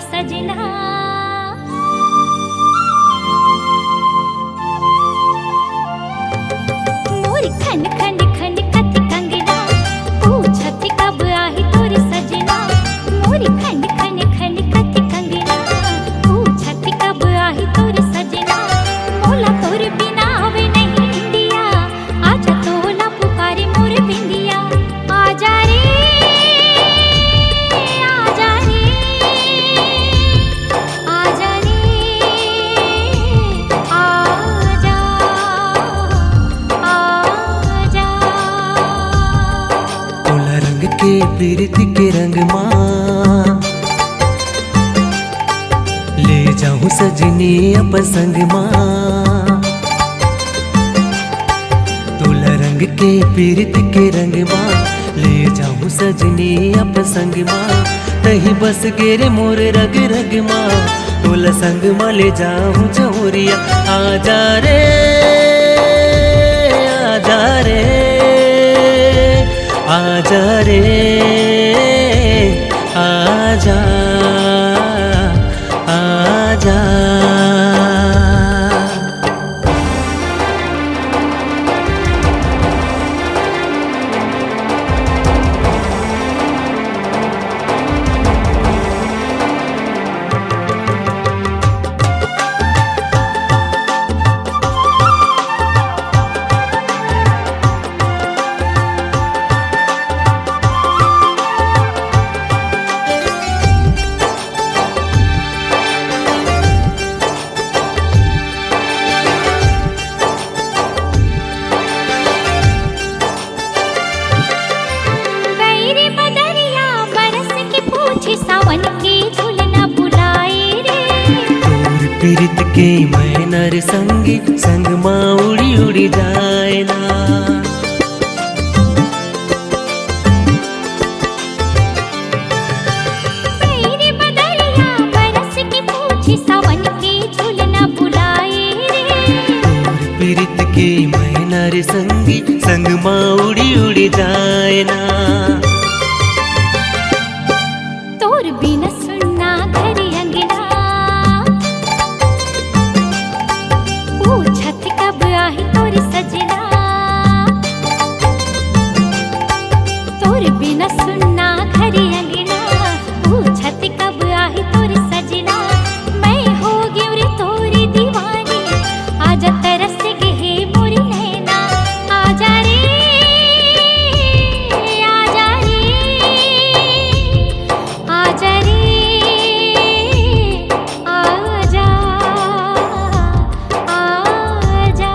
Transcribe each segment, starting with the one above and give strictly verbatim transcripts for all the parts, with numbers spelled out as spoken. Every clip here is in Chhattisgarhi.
सजना। मोर खन खन खन कत कंगना, पूछत कब आही तोर सजना। मोर खन खन खन कत कंगना, पूछत कब आही तोर सजना। मोला तोर बिना आवे नहीं निंदिया, आजा तोला पुकारे मोर बिंदिया। आजा रे, आजा रे, आजा रे, आजा, आजा। तोला रंग के पीरित के रंग मा ले जाहूं सजनी अपन संग मा। तोला रंग के पीरित के रंग मा ले जाहूं सजनी अपन संग मा। तही बस गे रे मोर रग रग मा, तोला संग मा ले जाहूं जहुरिया। आजा रे, आजा रे, आजा रे, आजा, आजा। बैरी बदरिया बरस के पूछे, सावन के झुलना बुलाए रे। तोर पीरित के मैना रे संगी, संग मा उड़ी उड़ी जाए ना। बैरी बदरिया बरस के पूछे, सावन के झुलना बुलाए रे। तोर पीरित के मैना रे संगी, संग मा उड़ी उड़ी जाए ना। तोर बिना सुन्ना घर अंगना, पूछत कब आही तोर सजना। तोर बिना सुन्ना घर अंगना, पूछत कब आही तोर सजना। मैं हो गेंव रे तोर दीवानी, आजा तरस गे हे मोर नैना। आजा रे, आजा रे, आजा रे, आजा, आजा।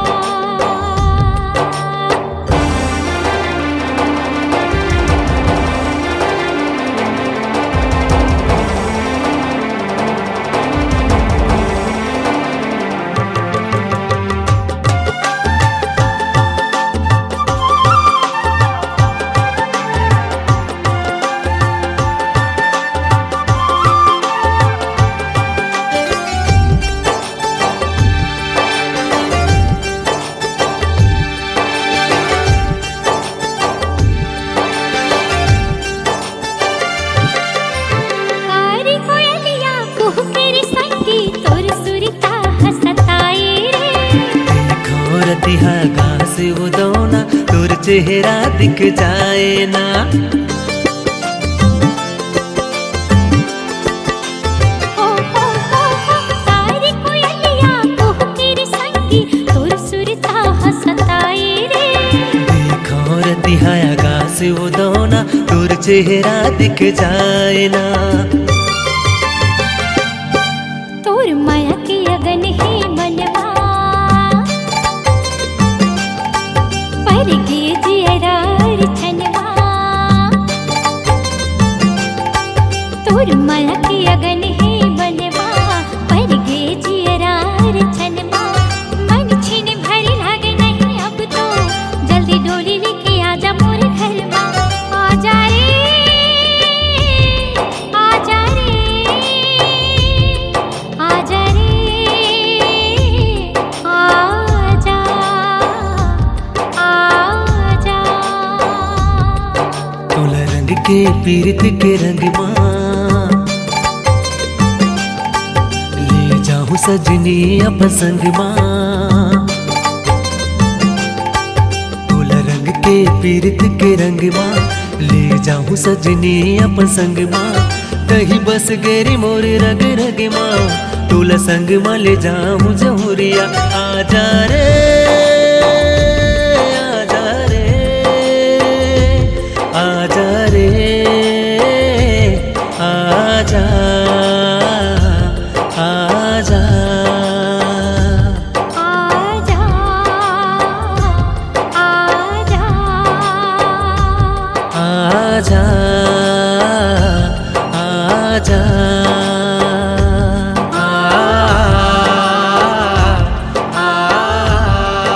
कारी कोयलिया कुहके रे संगी, तोर सुरता ह सताए रे। देखो रतिहा गास उदौना, तोर चेहरा दिख जाए ना। ओ, ओ, ओ, ओ, कारी कोयलिया कुहके रे संगी, तोर सुरता ह सताए रे। देखो रतिहा गास उदौना, तोर चेहरा दिख जाए ना। तोर माया के अगन हे मनवा, पर गे जियरा रे छनवा। तोर माया के अगन हे मनवा, पर गे जियरा रे छनवा। मन छिन भर लागे नहीं अब तो, जल्दी डोली लेके आजा मोर घर मा। आजा रे, आजा रे, आजा रे, आजा, आजा। तोला रंग के पीरित के रंग मा, सजनी अपन संग मा, तोला रंग के पीरत के रंग मा, ले जाहूं सजनी अपन संग मा। तही बस गे रे मोर रग रग मा, तोला संग मा ले जाहूं जहुरिया। आजा रे, आजा रे, आजा रे, आजा, आजा। आजा, आजा, आजा, आजा, आ, आ, आ।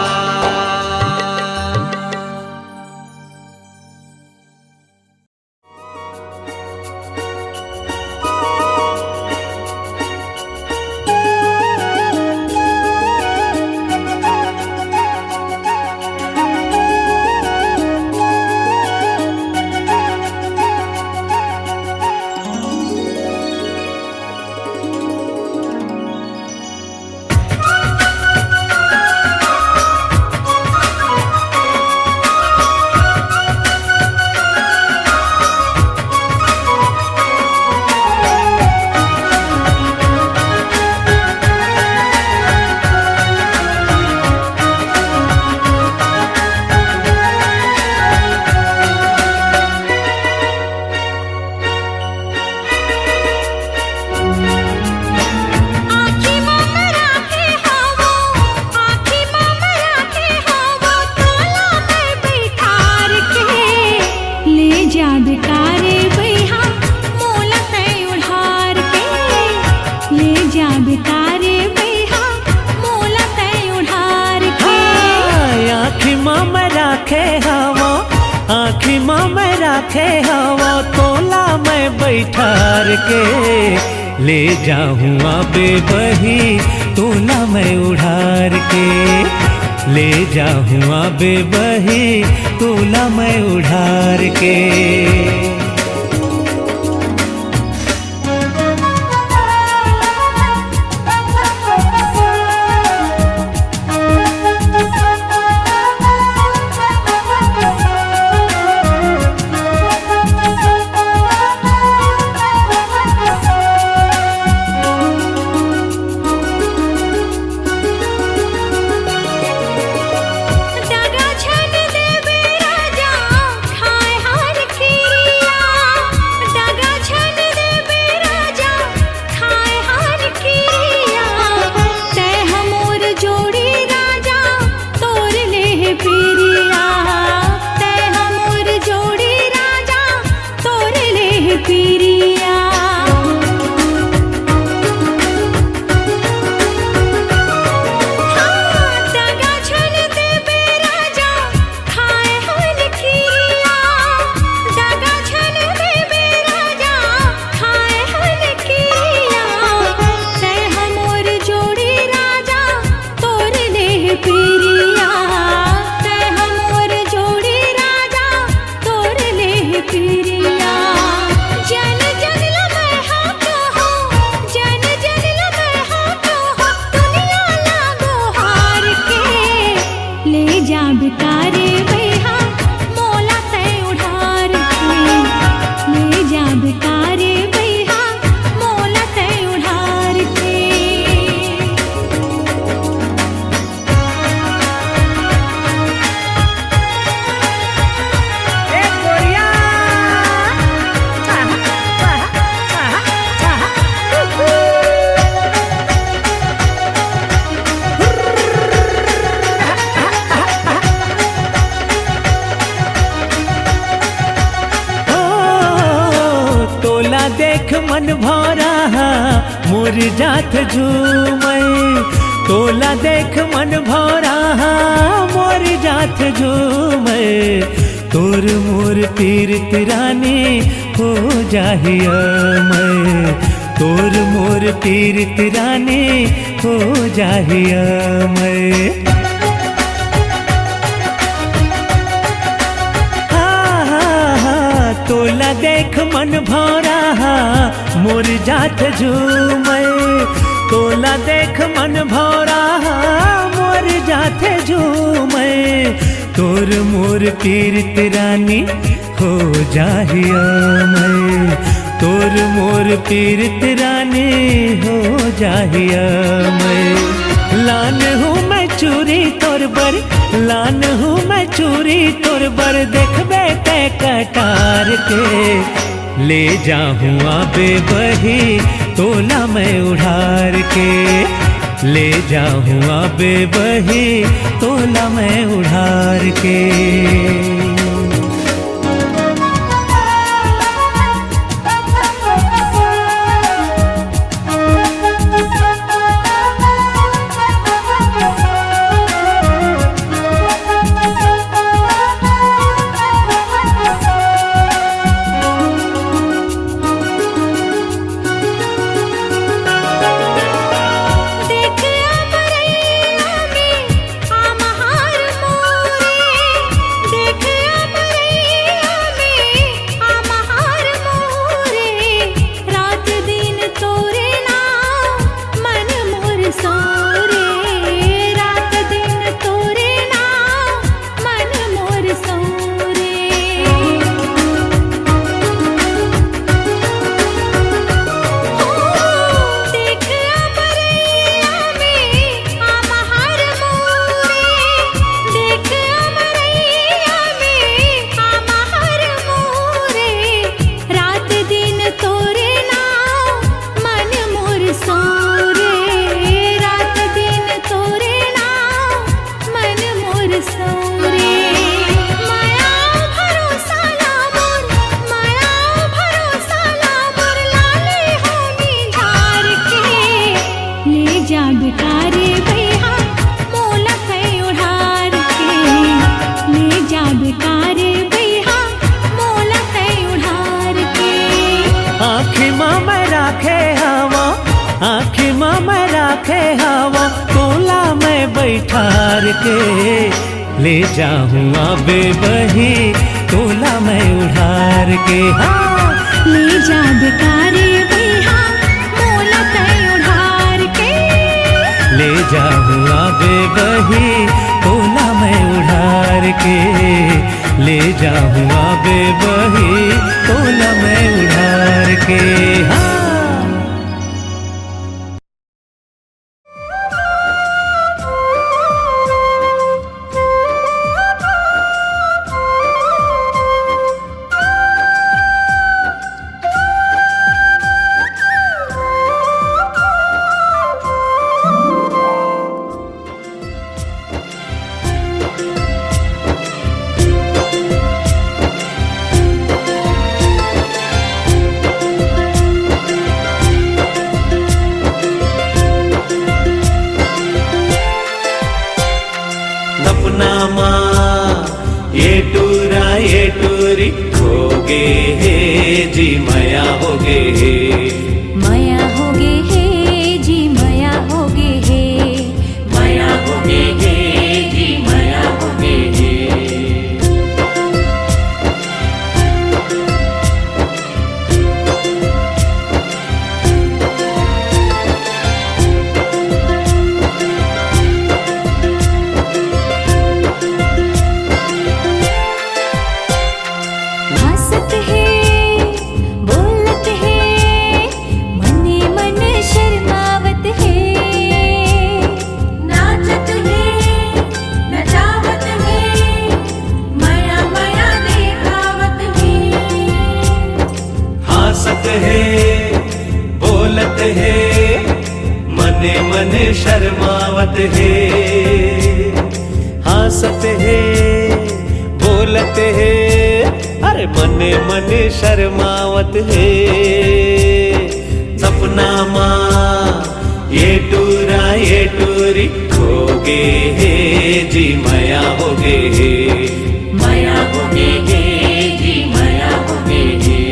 तोला देख मन भौरा मोर जाथे झूमय, तोर मोर पीरित रानी हो जाही अमय, तोर मोर पीरित रानी हो जाही अमय। लान हूँ मैं चूरी तोर बर, लान हूँ मैं चूरी तोर बर, देखबे तै कटार के। ले जाहूँ आबे बही तोला मैं उढ़ार के, ले जाहूँ आबे बही तोला मैं उढ़ार के। आँखी मा मैं राखे हवा तोला मैं बैठार के, ले जाहूँ आबे बही तोला मैं उढ़ार के। हाँ, ले जाबे कारे बही मोला तै उढ़ार के, ले जाहूँ आबे बही तोला मैं उढ़ार के, ले जाहूँ आबे बही तोला मैं उढ़ार के। हाँ। सपना मा ये टूरा ये टूरी हो गे हे जी, मया हो गे हे। मया हो गे हे जी, मया हो गे हे। मया हो गे हे जी, मया हो गे हे। हंसत हे, बोलत हे, मने मन शर्मावत हे। नाचत हे, नचावत हे, मया मया देखावत हे। हंसत हे, बोलत हे, मने मने शर्मावत हे। हंसत हे, बोलत हे, अरे मने मने शर्मावत हे। सपना मा ये टूरा ये टूरी हो गे हे जी, मया हो गे हे। मया हो गे हे जी, मया हो गे हे।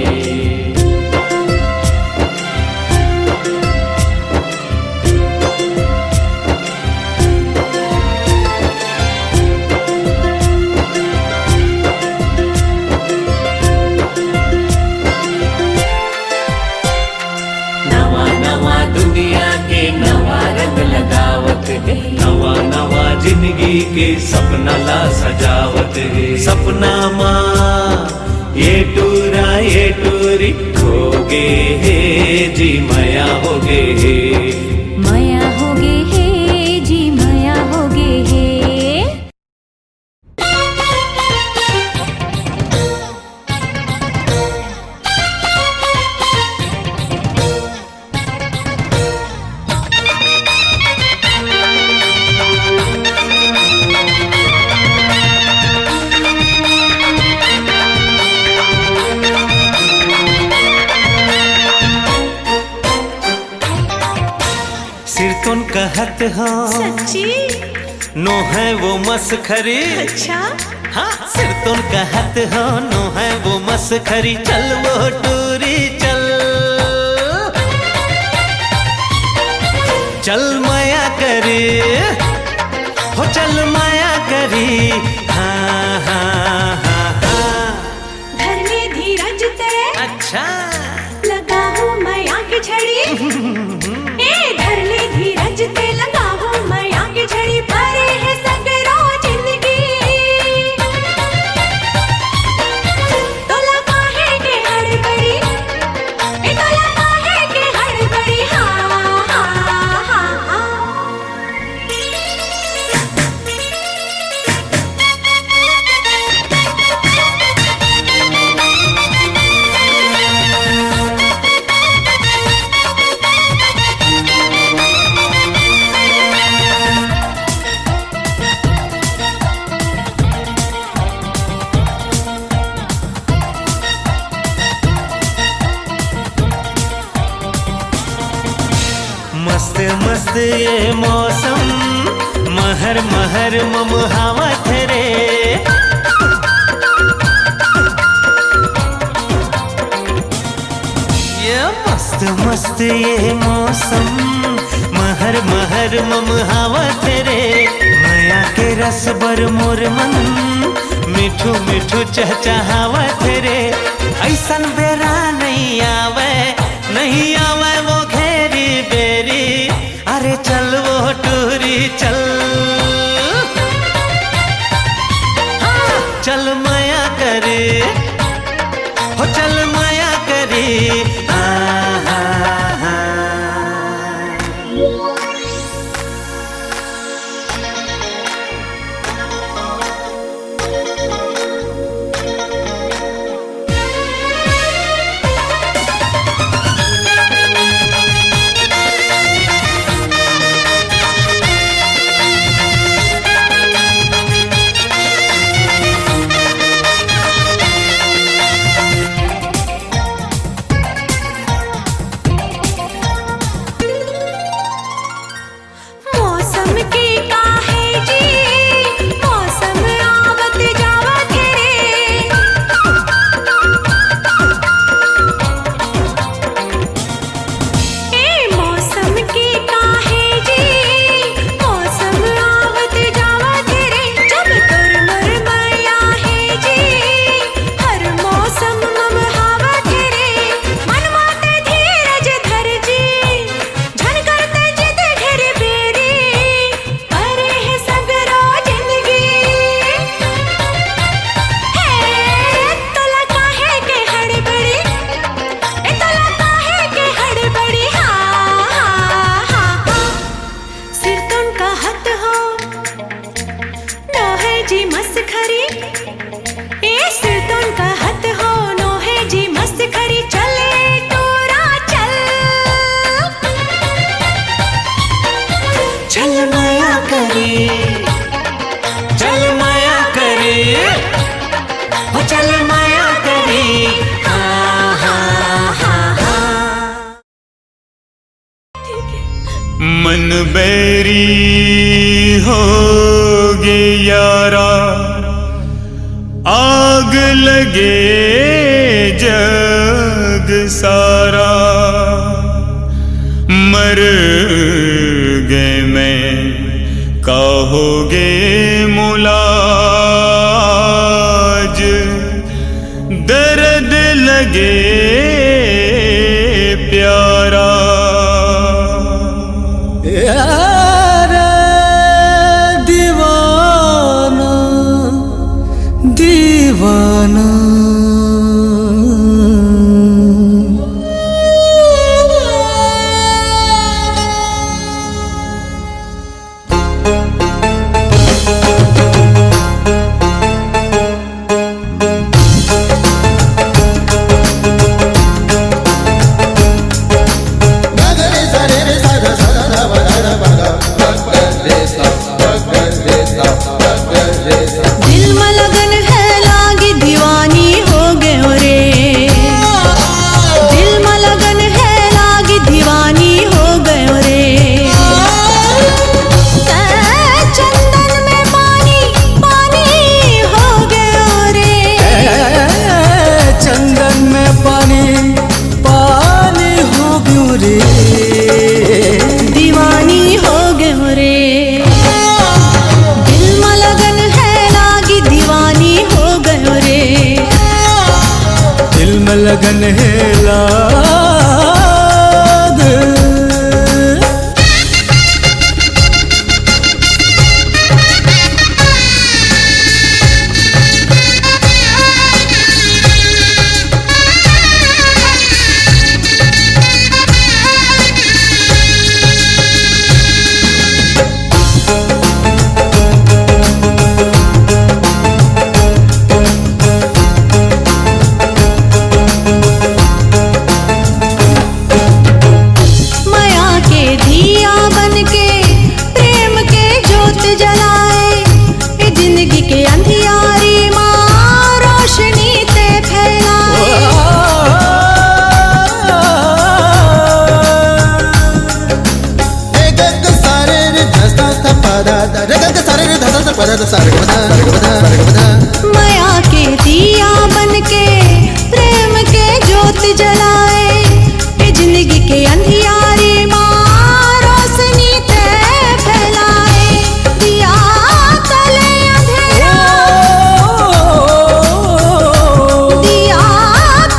नवा नवा दुनिया के सपना ला सजावत हे। सपना मा ये टूरा ये टूरी खो गे हे जी, मया हो गे हे। मया हो गे हे जी, मया हो गे हे। सिरतोन कहत हो सच्ची? नो है वो मसखरी। अच्छा। हाँ, सिरतोन कहत हो नो है वो मसखरी, चल वो टूरी चल। चल मया करी, हो चल मया करी। हाँ, हाँ, हाँ, हाँ। धर ले धीरज ते। अच्छा। लगाहूं मया के झड़ी। ए, धर ले धीरज ते, लगाहूं मया के झड़ी। परे हे सगरो जिंदगी। तोला काहे के हड़बड़ी? ए, तोला काहे के हड़बड़ी? हाँ, हाँ, हाँ, हाँ। मस्त मस्त ये मौसम, महर महर ममहावत रे। ये मस्त मस्त ये मौसम, महर महर ममहावत रे। मया के रस बर मोर मन, मिठू मिठू चहचहावत रे। ऐसन बेरा नहीं आवे, नहीं आवे वो घेरी बेरी। अरे चल वो टूरी चल। हाँ, चल मया करी, हो चल मया करी। आ, हा, हा। मौसम के का है जी, मौसम आवत जावत रे। ए मौसम के का है जी, मौसम आवत जावत रे। जब तोर मोर मया है जी, हर मौसम ममहावत रे। मन माते धीरज धर जी, झन करते जिद घेर बेरी, परे हे सगरो जिंदगी। हे, तोला काहे के हड़बड़ी? ए, तोला काहे के हड़बड़ी? हाँ, हाँ, हाँ, हाँ। सिरतोन कहत हो, नो है जी मसखरी। ए सिरतोन कहत हो, नो है जी मसखरी। चले टोरा चल। चल मया करी, चल मया करी, हो चल मया करी। हाँ, हाँ, हाँ, हाँ। मन बैरी होगे यारा, आग लगे जग सारा। मर गए मैं, का होगे मोला आज। दर्द लगे प्यारा। यार दीवाना। लगन हे लाग। मया के दिया बन के प्रेम के जोत जलाए, ए जिंदगी के अंधियारी मा रोशनी ते फैलाए। रे गग सारे रे धसा सा पा दा दा, रे गग सारे रे धसा सा पा दा दा, सा रे ग म धा, सा रे ग म धा, सा रे ग म धा। मया के दिया बन के प्रेम के जोत जलाए, ए जिंदगी के अंधियारी मा रोशनी ते फैलाए। दिया तले अंधेरा, दिया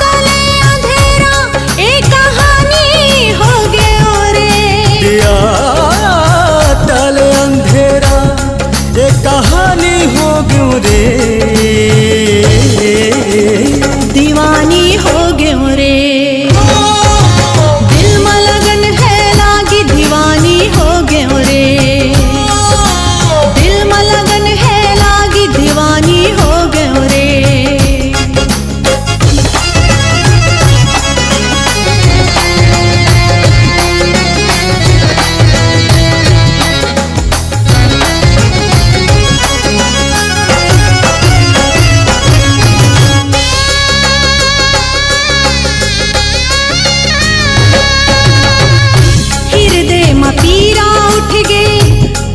तले अंधेरा, ए कहानी हो गयो रे। दिया तले अंधेरा, ए कहानी हो गयो रे। दीवानी हो गयो रे। दिल म लगन हे लागी, दीवानी हो गयो रे। दिल म लगन हे लागी, दीवानी हो गयो रे। हिरदे म पीरा उठ गे,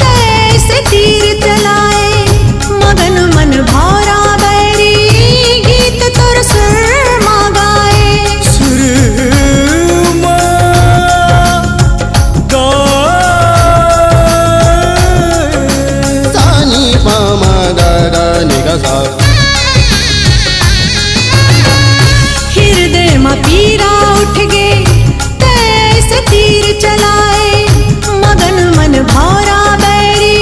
तैसे तीर चलाए। मगन मन भौरा बैरी, गीत तोर सुर मा गाए। सुर मा गाए। सा नी पा मा गा गा नी गा सा। हिरदे म पीरा उठ गे, तैसे तीर चलाए। मगन मन भौरा बैरी,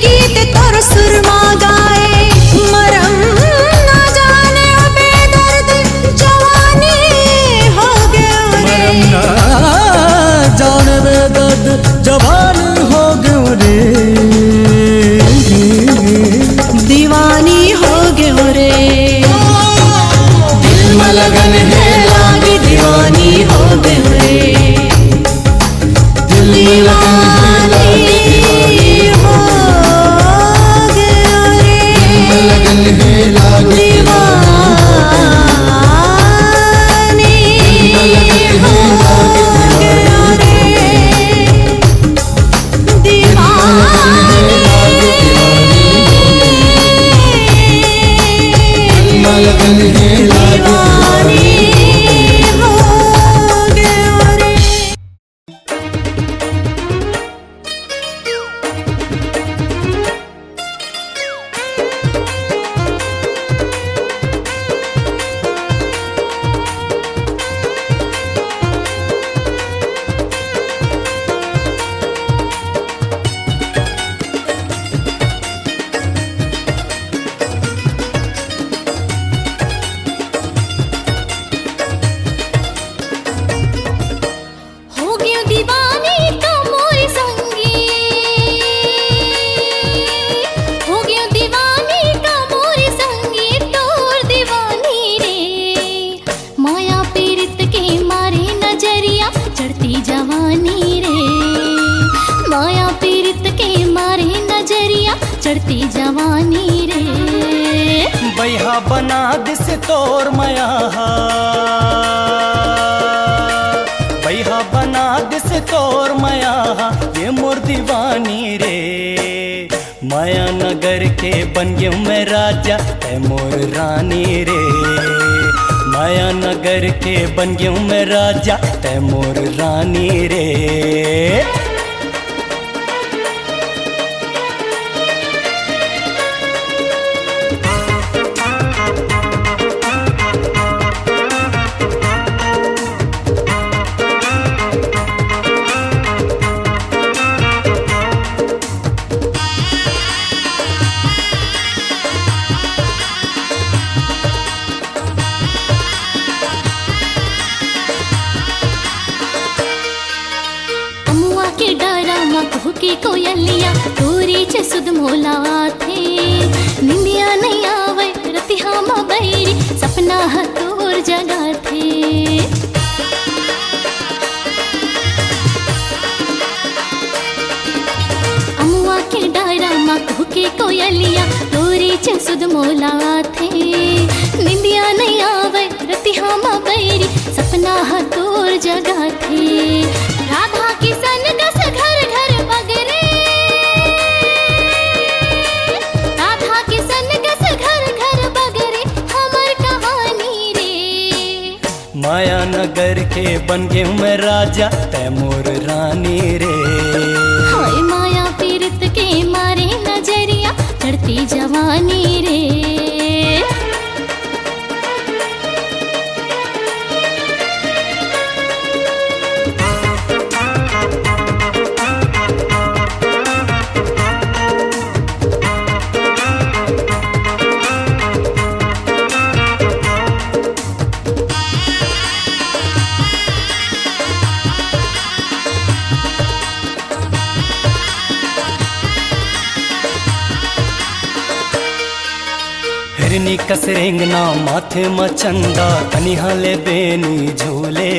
गीत तोर सुर मा गाए। मरम ना जाने बेदर्द जवानी हो गयो रे। मरम ना जाने बेदर्द जवानी हो गयो रे। दीवानी हो गयो रे। दिल म लगन हे लागी, दीवानी हो गयो रे। दिल म लगन हे लागी, दीवानी हो गयो रे। दिल म लगन हे लागी, दीवानी हो गयो रे। दीवानी, दीवानी हो गयो रे। हो गयो दीवानी तो मोर संगी, हो गयो दीवानी तो मोर संगी, तोर दीवानी रे। माया पीरित के मारे नजरिया, चढ़ती जवानी रे। माया पीरित के मारे नजरिया, चढ़ती जवानी रे। बैहा बना दिस तोर मया हा, बैहा बना दिस तोर मया हा, ये मोर दीवानी रे। माया नगर के बन गयो मैं राजा, तै मोर रानी रे। माया नगर के बन गयो मैं राजा, तै मोर रानी रे। के कोयलिया तोरे च सुध मोला आथे। निंदिया नइ आवय रतिहा म बैरी, सपना ह तोर जगाथे। अमुआ के डारा म कुहके कोयलिया तोरे च सुध मोला आथे। निंदिया नइ आवय रतिहा म बैरी, सपना ह तोर जगाथे। राधा किसन कस घर घर बगरे, राधा किसन कस घर घर बगरे हमर कहानी रे। माया नगर के बन गेंव मैं राजा, तैं मोर रानी रे। हाय माया पीरत के मारे नजरिया, चढ़ती जवानी रे। हिरनी कस रेंगना माथे म चंदा, कनिहा ले बेनी झूले।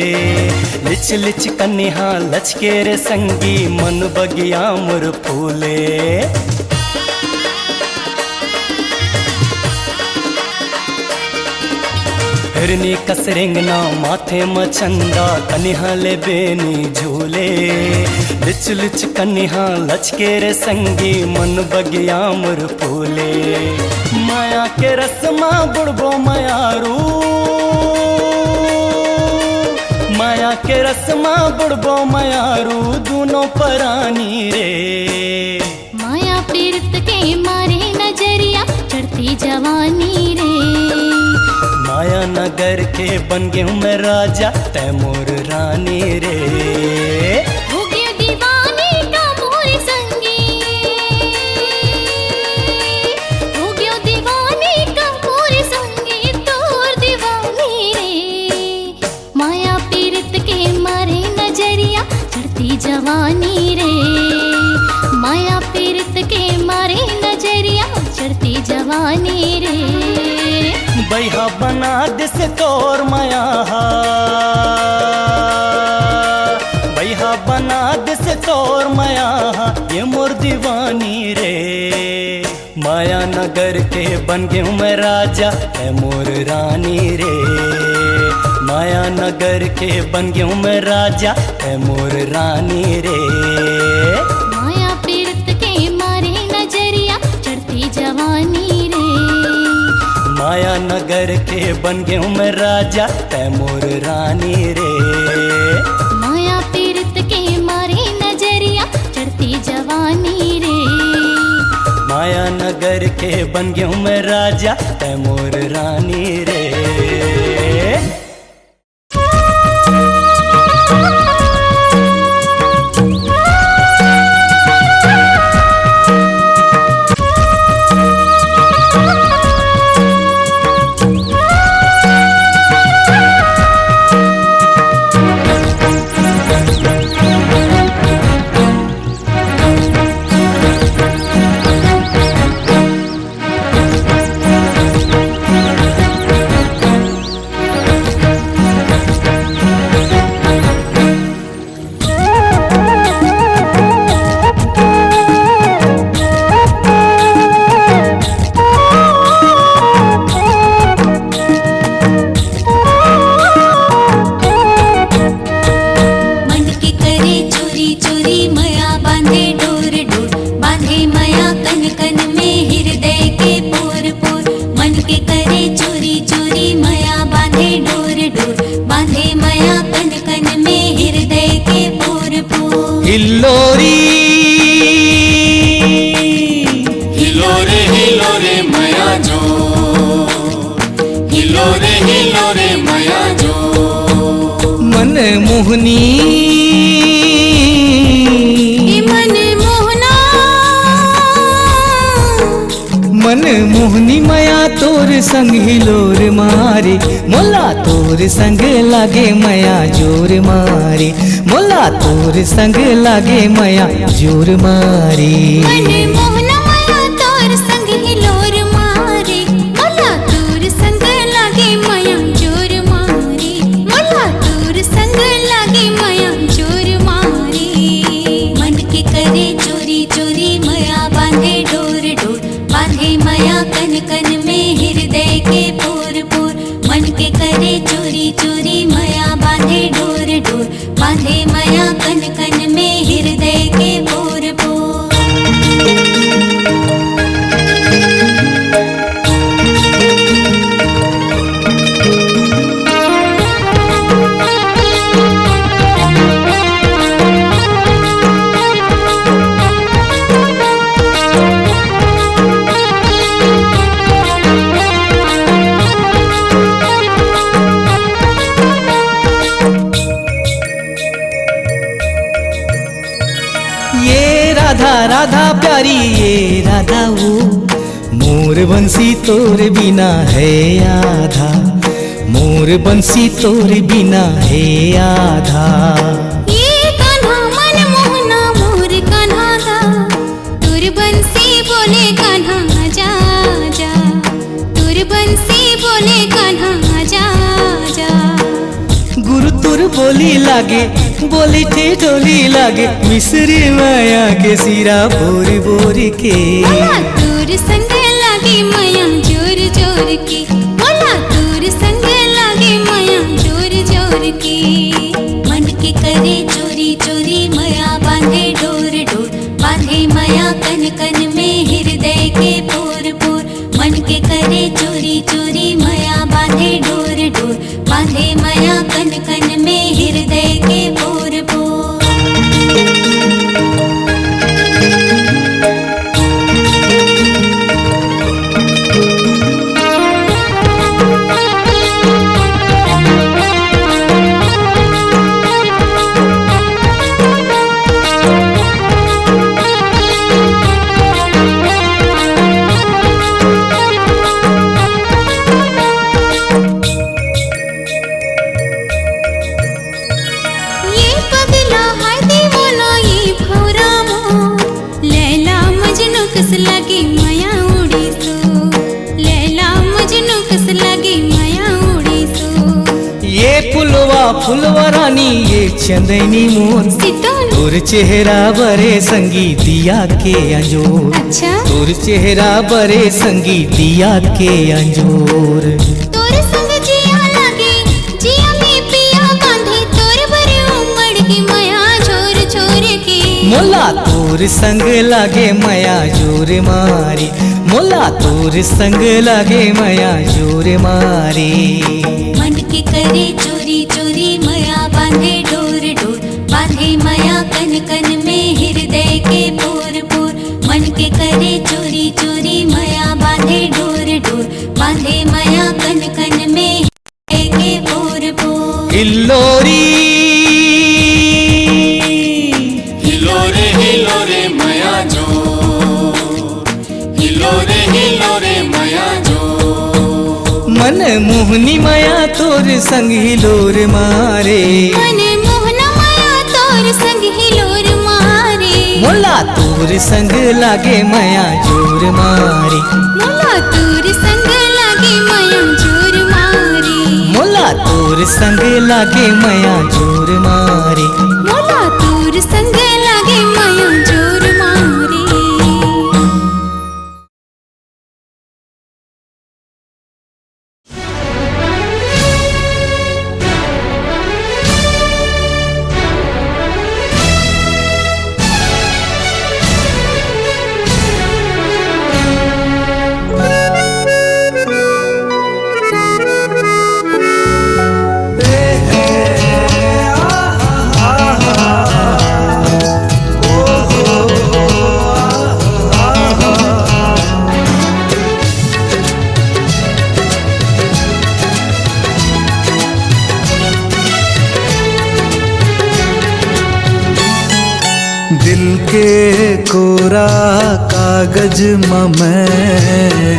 लिच लिच कनिहा लचके रे संगी, मन बगिया मोर फूले। हिरनी कस रेंगना माथे म चंदा, कनिहा ले बेनी झूले। लिच लिच कनिहा लचके रे संगी, मन बगिया मोर फूले। माया के रस म बुड़बो मयारू, माया के रस म बुड़बो मयारू, दूनों परानी रे। माया पीरत के मारे नजरिया, चढ़ती जवानी रे। माया नगर के बन गेंव मैं राजा, तैं मोर रानी रे। हो गेंव दीवानी का मोर संगी, हो गेंव दीवानी का मोर संगी, तोर दीवानी रे। माया पीरत के मारे नजरिया, चढ़ती जवानी रे। माया पीरत के मारे नजरिया, चढ़ती जवानी रे। बइहा बना दिस तोर मया हा, बइहा बना दिस तोर मया हा, ये मोर दीवानी रे। माया नगर के बन गेंव मैं राजा, तैं मोर रानी रे। माया नगर के बन गेंव मैं राजा, तैं मोर रानी रे। माया पीरत के मारे नजरिया, चढ़ती जवानी रे। माया नगर के बन गेंव मैं राजा, तैं मोर रानी रे। माया पीरत के मारे नजरिया, चढ़ती जवानी रे। माया नगर के बन गेंव मैं राजा, तैं मोर रानी रे। मन के करे चोरी चोरी मया बांधे डोर डोर, बांधे मया कन कन में हृदय के पोर पोर। मन के करे चोरी चोरी मया बांधे डोर डोर, बांधे मया कन कन में हृदय के पोर पोर। हिल्लोरी, हिलोरे हिलोरे मया जो, हिलोरे हिलोरे मया जो। मन मोहनी, ए मन मोहना। मन मोहनी मया तोर संग हिलोर मारे, मोला तोर संग लागे मया जोर मारे, मोला तोर संग लागे मया जोर मारे। मन मोहना मया तोर संग हिलोर मारे, मोला तोर संग लागे मया जोर मारे, मोला तोर संग लागे मया जोर मारे। मन के करे चोरी चोरी मया बांधे डोर डोर, बांधे मया कन कन में हृदय के पोर पोर। मन के करे चोरी चोरी मया बांधे डोर डोर, बांधे मया कन कन में हृदय के पोर पोर। ये राधा राधा प्यारी, ये राधा वो, मोर बंसी तोर बिना है आधा, मोर बंसी तोर बिना है आधा। ये कान्हा मन मोहना मोर कान्हा दा, तोर बंसी बोले कान्हा आजा आजा, तोर बंसी बोले कान्हा आजा आजा। गुरु तोर बोली लागे, बोली ठेठोली लागे, मिसरी मया के सिरा बोरी बोरी के। मोला तोर संग लागे मया जोर जोर के, मोला तोर संग लागे मया जोर जोर के। मन के करे चोरी चोरी मया बांधे डोर डोर, बांधे मया कन कन में हृदय के पोर पोर। मन के करे चोरी चोरी मया बांधे डोर डोर, बांधे मया कन कन में हृदय के पोर पोर। ये पगला हाय दीवाना, ये भौरा मोर, लैला मजनू कस लागे मया उड़ी सो, लैला मजनू कस लागे मया उड़ी सो। ये फुलवा फुलवा रानी, ये चंदैनी मोर, सीता। तोर चेहरा बरे संगी दिया के अंजोर। अच्छा। तोर चेहरा बरे संगी दिया के अंजोर। तोर संग जिया लागे, जिया में पिया बांधे, तोर बरे उमड़ के मया झोर झोर के। मोला तोर संग लागे मया जोर मारी, मोला तोर संग लागे मया जोर मारी। मन के करे चोरी चोरी मया बांधे डोर डोर, बांधे मया कन कन में हृदय के पोर पोर। मन के करे चोरी चोरी मया बांधे डोर डोर, बांधे मया कन कन में हृदय के पोर पोर। हिल्लोरी। हिलो रे हिलो रे मया जो, हिलो रे हिलो रे मया जो। मन मोहनी मया तोर संग हिलोर मारे। मन मोहना मया तोर संग हिलोर मारे। मोला तोर संग लागे मया जोर मारे। मोला तोर संग लागे मया जोर मारे। मोला तोर संग लागे मया जोर मारे। मोला तोर संग लागे मया जोर मारे। दिल के कोरा कागज म मैं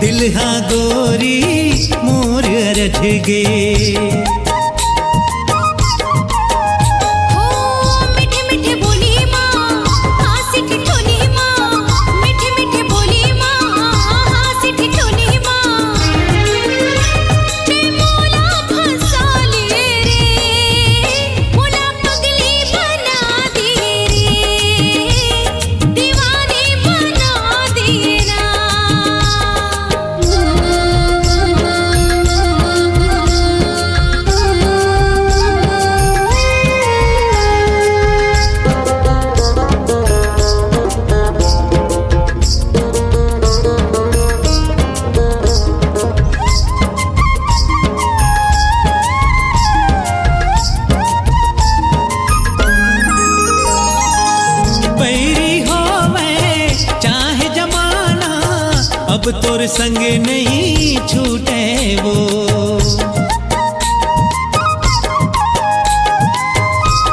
दिल हा गोरी मोर अरझ गे। हो मीठे मीठे बोली मा, हाँसी ठिठोली मा, मीठे मीठे बोली मा, हाँसी ठिठोली मा। ते मोला फंसा लिए रे, मोला पगली बना दिए रे, दीवानी बना दिए ना। बैरी होवे चाहे जमाना, अब तोर संग नहीं छूटे वो।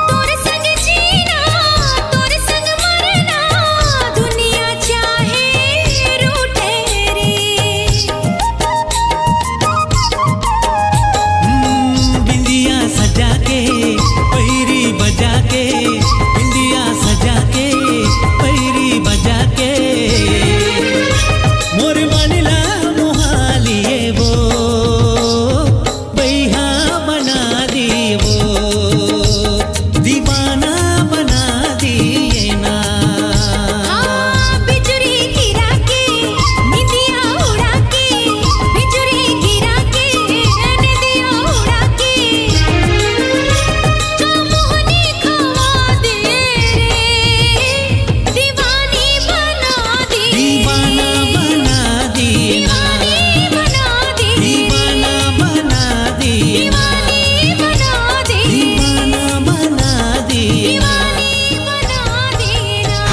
तोर संग जीना, तोर संग मरना, दुनिया चाहे रूठे रे। हम्म, बिंदिया सजा के, पैरी बजा के, बिंदिया सजा के, पैरी बजा के, मोर मन ला मोहा लिए वो, बैहा बना दी वो, दीवाना बना दिए ना। हाँ, बिजुरी गिरा के, निंदिया उड़ा के, बिजुरी गिरा के, निंदिया उड़ा के, का मोहनी खवा दे रे, दीवानी बना दे। दीवाना बना दे ना। दीवानी बना दे। दीवाना बना दे ना। दीवानी बना दे। दीवाना बना दे ना। दीवानी बना दे ना।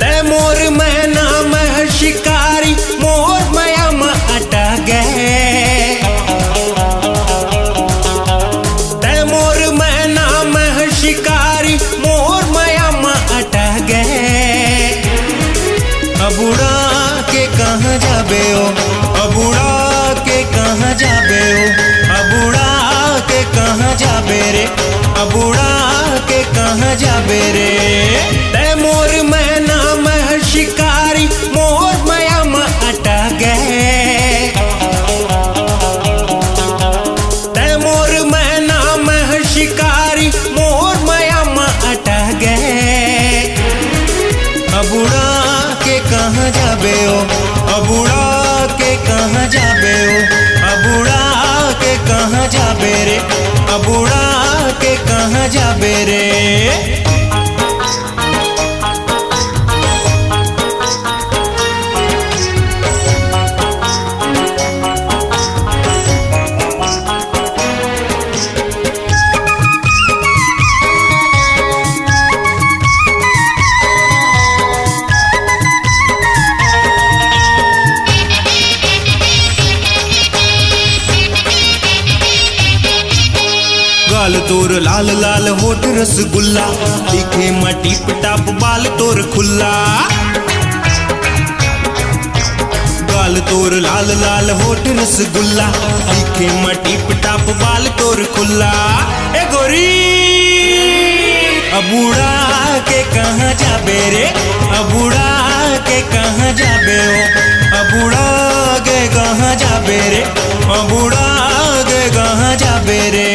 तै मोर मैना मह शिकारी, मोर मया म अटा गे। तै मोर मैना मह शिकारी, मोर मया म अटा गे। अब उड़ा के कहाँ जाबे ओ, अब उड़ा के कहाँ जाबे ओ, अब उड़ा के कहाँ जाबे रे, अब उड़ा के कहाँ जाबे रे। तै मोर मैना मह शिकारी, मोर मया म अटा गे। तै मोर मैना मह शिकारी, मोर मया म अटा गे। अब उड़ा के कहाँ जाबे ओ, अब उड़ा के कहाँ जाबे ओ, अब उड़ा के कहाँ जाबे रे, अब उड़ा के कहाँ जाबे रे। गाल तोर लाल लाल होठ रसगुल्ला, दिखे म टिप टाप बाल तोर खुल्ला। गाल तोर लाल लाल होठ रसगुल्ला, दिखे म टिप टाप बाल तोर खुल्ला। ए गोरी, अब उड़ा के कहाँ जाबे रे, अब उड़ा के कहाँ जाबे ओ, अब उड़ा के कहाँ जाबे रे, अब उड़ा के कहाँ जाबे रे।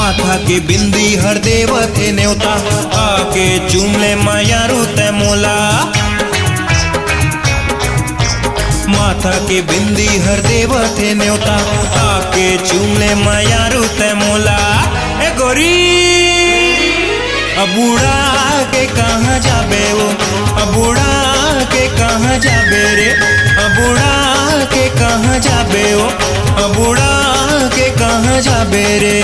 माथा के बिंदी हर देवत हे नेवता, आके चूम ले मयारू तै मोला। माथा के बिंदी हर देवत हे नेवता, आके चूम ले मयारू तै मोला। ए गोरी, अब उड़ा के कहाँ जाबे ओ, अब उड़ा के कहाँ जाबे रे, अब उड़ा के कहाँ जाबे ओ, अब उड़ा के कहाँ जाबे रे।